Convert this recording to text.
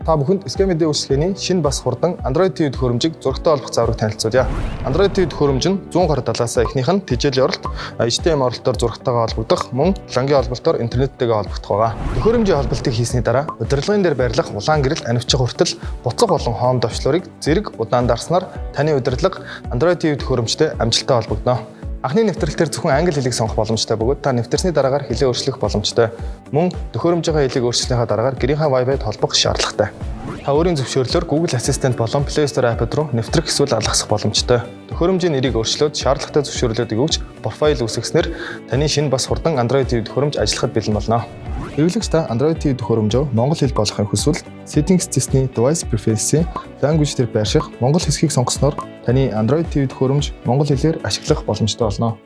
Та бүхэнд SK Media үйлчилгээний шинэ бас хурдан Android TV төхөөрөмжийг зурагтай холбох зааврыг танилцуулъя. Android TV төхөөрөмж нь зүүн гар талаас эхнийх нь тэжээлийн оролт, HDMI оролтоор зурагтайгаа холбогдох, мөн лангийн холболтоор интернеттэйгээ холбогдох байгаа. Төхөөрөмжийн холболтыг хийсний дараа удирдлагын дээр байрлах улаан гэрэл анивчих хүртэл буцах болон home товчлуурыг зэрэг удаан дарснаар таны удирдлага Android TV төхөөрөмжтэй амжилттай холбогдоно. Анхны нэвтрэлтээр зөвхөн англи хэлийг сонгох боломжтой бөгөөд та нэвтэрсний дараагаар хэлээ өөрчлөх боломжтой. Мөн төхөөрөмжийнхөө хэлийг өөрчлөнийхөө дараагаар гэрийнхээ Wi-Fi-д холбох шаардлагатай. Та өөрийн зөвшөөрлөөр Google Assistant болон Play Store app руу нэвтрэх эсвэл алгасах боломжтой. Төхөөрөмжийн нэрийг өөрчлөөд шаардлагатай зөвшөөрлүүдийг өгч профайл үүсгэснээр таны шинэ бас хурдан Android TV төхөөрөмж ажиллахад бэлэн болно. Хэрэглэгч та Android TV төхөөрөмжөө монгол хэл болгохыг хүсвэл Settings цэсний Device Preferences Language дээр байрших монгол хэсгийг сонгосноор таны Android TV төхөөрөмж монгол хэлээр ашиглах боломжтой болно.